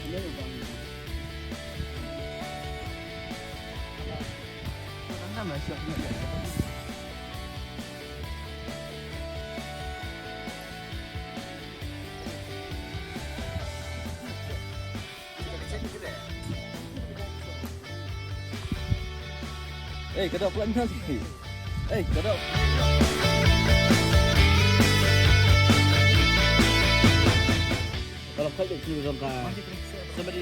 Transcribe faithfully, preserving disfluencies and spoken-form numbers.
Eh, ka dok pula nang sikit. Eh, ka dok. Kalau kau dek sini dong ka. Somebody.